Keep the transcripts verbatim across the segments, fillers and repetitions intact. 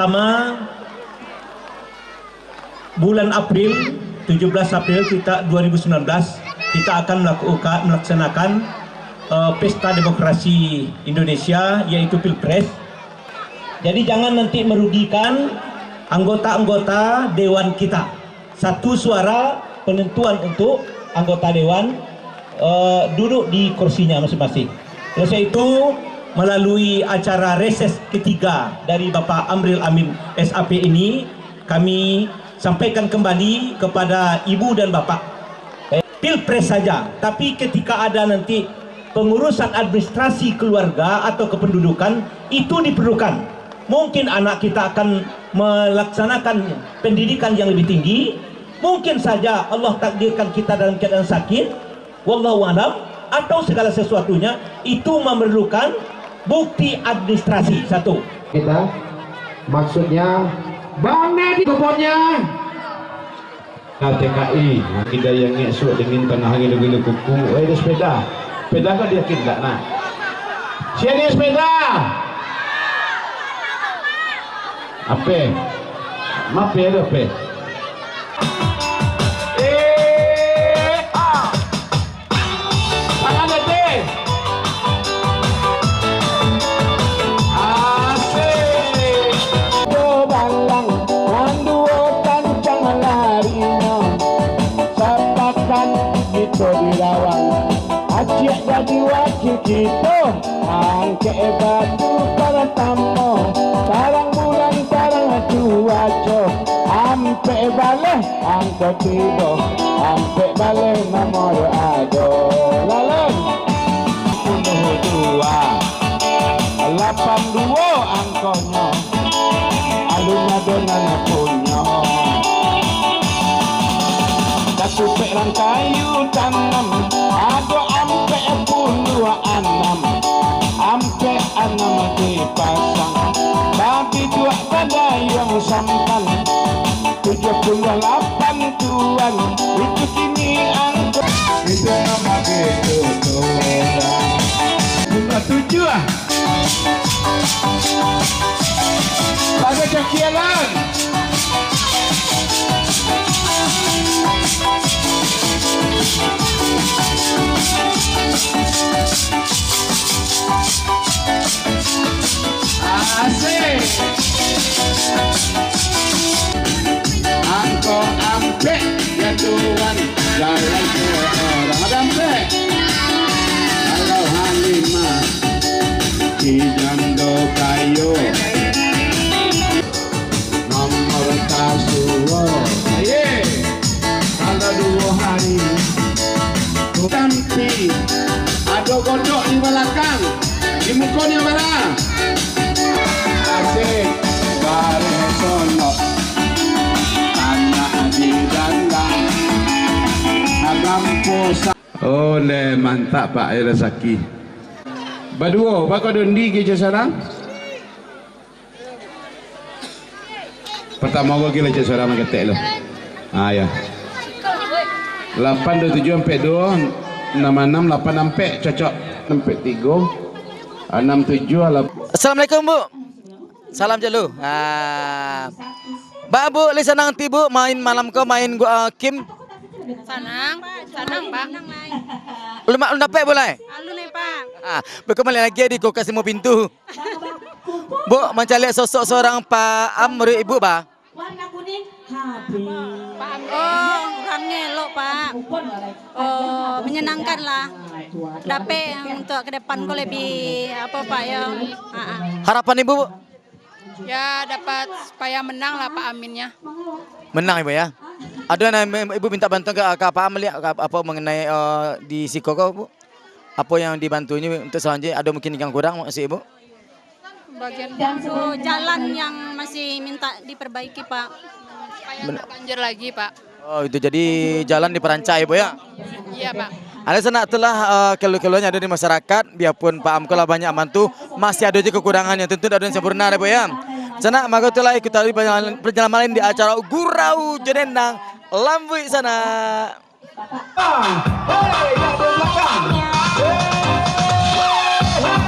Pertama, bulan April, tujuh belas April kita dua ribu sembilan belas, kita akan melakukan, melaksanakan, eh, pesta demokrasi Indonesia, yaitu Pilpres. Jadi, jangan nanti merugikan anggota-anggota dewan kita. Satu suara penentuan untuk anggota dewan, eh, duduk di kursinya masing-masing. Oleh sebab itu, melalui acara reses ketiga dari Bapak Amril Amin, S A P, ini, kami sampaikan kembali kepada Ibu dan Bapak, eh, Pilpres saja, tapi ketika ada nanti pengurusan administrasi keluarga atau kependudukan, itu diperlukan. Mungkin anak kita akan melaksanakan pendidikan yang lebih tinggi, mungkin saja Allah takdirkan kita dalam keadaan sakit, wallahu alam, atau segala sesuatunya itu memerlukan bukti administrasi. Satu. Kita, maksudnya, bana di kebunnya. Nah, T K I, nah, kida yang ngek suak dingin tangah hari dulu kuku. Eh, ada sepeda. Sepeda kau diakin tak nak? Siapa dia sepeda? Ape? Mape ada ape? Eh, ah. Tangan atas. Asik. Duo balang, nan duo kancang larinyo. Sapakan kito dirawang. Aciak jadi wakil kito. Angkek batu paratamo. Tarang bulan, tarang cuaco. Ampek baleh. Angko tibo, ampek baleh nomor ado. Lalan. Puluah dua, lapan dua angkonyo. Alun ado nan punyo. Katupek rang kayu tanam, ado ampek puluah anam. Ampek anam dipasang, babiduak badayuang sampan. Tujuah puluah lapan tuan, itu kini angko. Itu nama itu tuan. Bukan tujuah. Pada cakialan. Asik. Angko ampek, ya Tuhan, jalan ke orang ada ampek. Kalau Halimah, si jando kayo. Nomor kasuo. Aye. Kalau duo hari. Tampi. Ado godok di balakang. Di muko ni bara. Asik. Bareh sonok. Anak di dandang. Agam posa. Oh, leh, mantap, Pak. Ya, rasaki. Baduo, bako dondi ke je sarang? Pertama ko kilo cek suara mangketek lo. Ah, ya. Lapan dua tujuh ampek dua, enam enam lapan ampek, cocok. Ampek tigo, enam tujuh, alap- Assalamualaikum, Bu. Salam jalu. Ah. Ba, Bu, lai sanang ti, Bu, main malam ko, main gua, ah, kim? Sanang, sanang, Pak. Alun, alun dapek, Bu, lai? Alun, eh, Pak. Ah, beko maliek lagi di kulkas limo pintu. Bu, mancaliak sosok surang Pak Am, murid Ibu, ba? Warna kuning, habis. Oh, urangnyo elok, Pak. Oh, menyenangkan lah. Dapek untuak ka depan ko lebih, apo, Pak, yo. Ha, ha. Harapan Ibu, Bu? Ya, dapat supaya menang lah, Pak, aminnya. Menang, Ibu, ya. Ado nan Ibu minta bantuan ka, ka Pak Am, liek, ka, apo, mengenai, eh, di siko ko, Bu? Apo yang dibantunyo untuk selanjutnyo? Ado mungkin yang kurang, maksud Ibu? Bagian jalan yang masih minta diperbaiki, Pak. Supaya nggak banjir lagi, Pak. Oh, itu jadi jalan diparancak, Ibu, ya? Iya, Pak. Ado sanak tu lah, eh, keluh-keluhan yang ado di masyarakat, biarpun Pak Am ko lah banyak mambantu, masih ado je kekurangannyo. Tentu dak ado yang sempurna, Ibu, ya. Sanak, mako tu lah ikuti perjalanan, perjalanan di acara Gurau Jenendang Lambuik sanak. Ah, hei, yang di belakang. Hei, hei.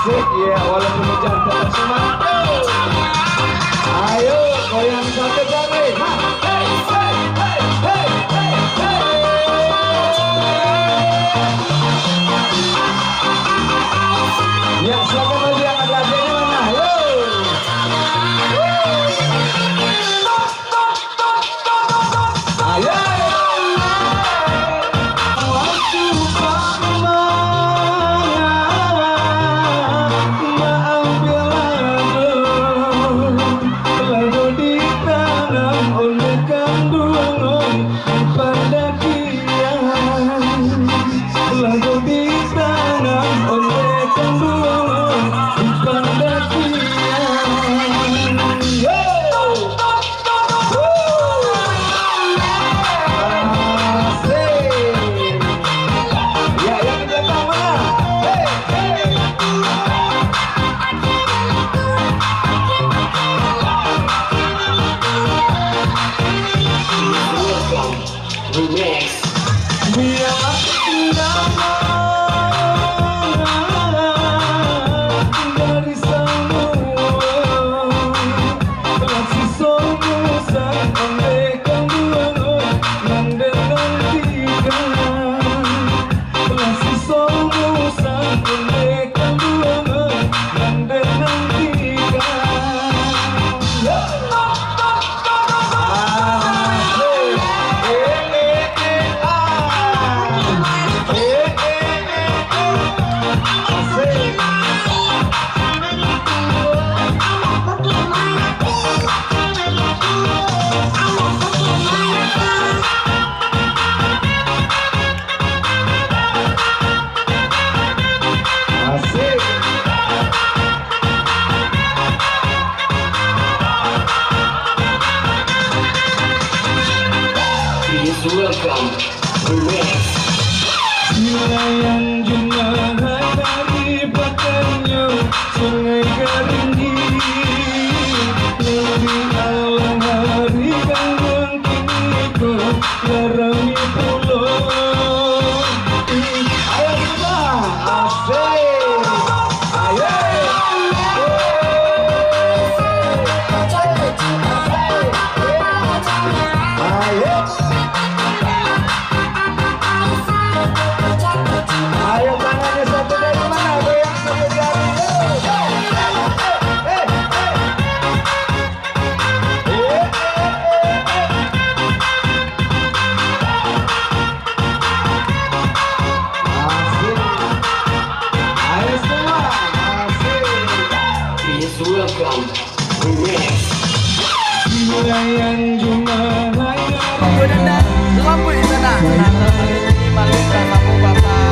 Asik, ya, walaupun hujan tetap semangat. Ya, siapa lagi yang ada hadiahnya mana? Ayo. Ayo. Waktu Pak Manga maambiak lado, lado ditanam oleh kanduang, oi, di pandakian. Lado ditanam oleh kanduang, oi, di pandakian. Yo! Remix. Biak indak dari samua, lah siso musan ondeh kanduang, oi, nan den nantikan. Lah siso musan ondeh kanduang, oi, nan den nantikan. Yo! Asik. Please welcome Remix. Silayan Jumahat ari pakanyo Sungai Karinggi, nan di alah ari kanduang kiniko lah rami pulo. Ayo, Jumahat. Asik. Ayo. Ayo. Ayo, tangannya satu dari mana? Goyang satu jari. Eh, eh, eh. Eh, eh, eh, eh. Asik. Ayo semua. Asik. Please welcome Remix. Silayan Jumahat. Lampu di sana. Nah, ini balik ke kampung Bapak.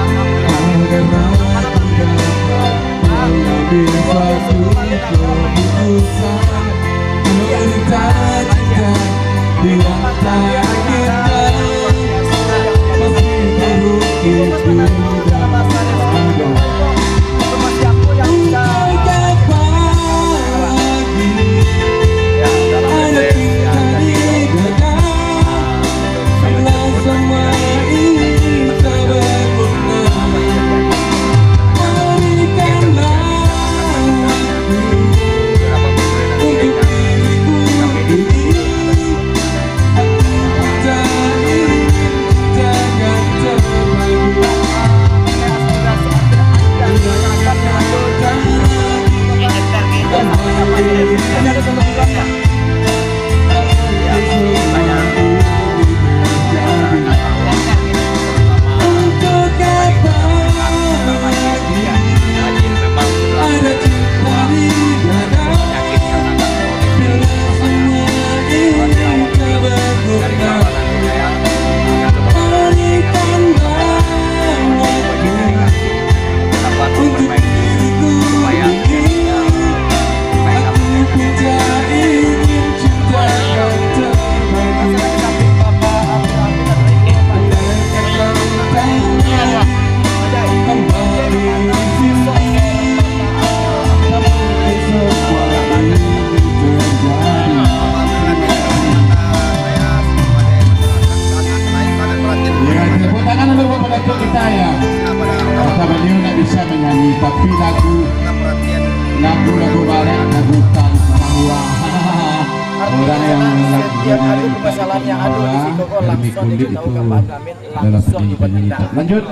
Yang ado permasalahan yang ado di siko ko, langsung diketahui ka Pak Amin, langsung dibuat tindak. Lanjut.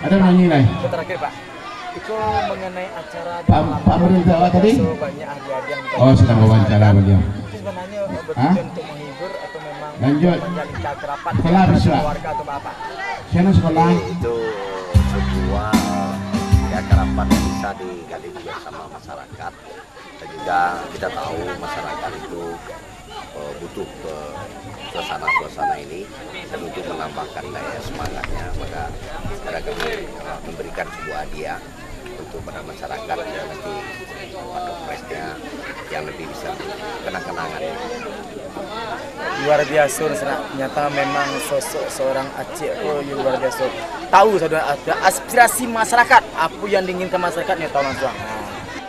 Ada nanya lain? Yang terakhir, Pak. Iko mengenai acara Pak, Pak Amrin, awak tadi? Banyak hadiah-hadiah yang... Oh, sedang wawancara beliau. Itu sebenarnya, eh, bertujuan untuk menghibur atau memang... Lanjut. Menjalin silaturahmi dengan keluarga atau apa? Siapa sekolah? Itu sebuah, ya, harapan yang bisa digali juga sama masyarakat. Dan juga kita tahu masyarakat itu, eh, butuh ke suasana-suasana ini, dan untuk menambahkan daya semangatnya, maka ada kami, eh, memberikan sebuah hadiah untuk pada masyarakat yang nanti pada presnya yang lebih bisa kenang-kenangan. Luar biasa, Sanak. Nyata memang sosok seorang Acik ko luar biasa. Tahu sudah aspirasi masyarakat, apa yang diinginkan masyarakat, nyo tahu langsung.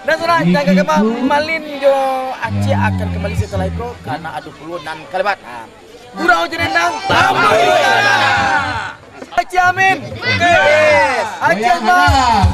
Dan Sanak, jangan kemah, Malin jo Acik akan kembali setelah itu karena ado pulo nan kalimat. Kurang ujian endang, tambah ujian endang. Acik Amin. Yes. Acik Amin.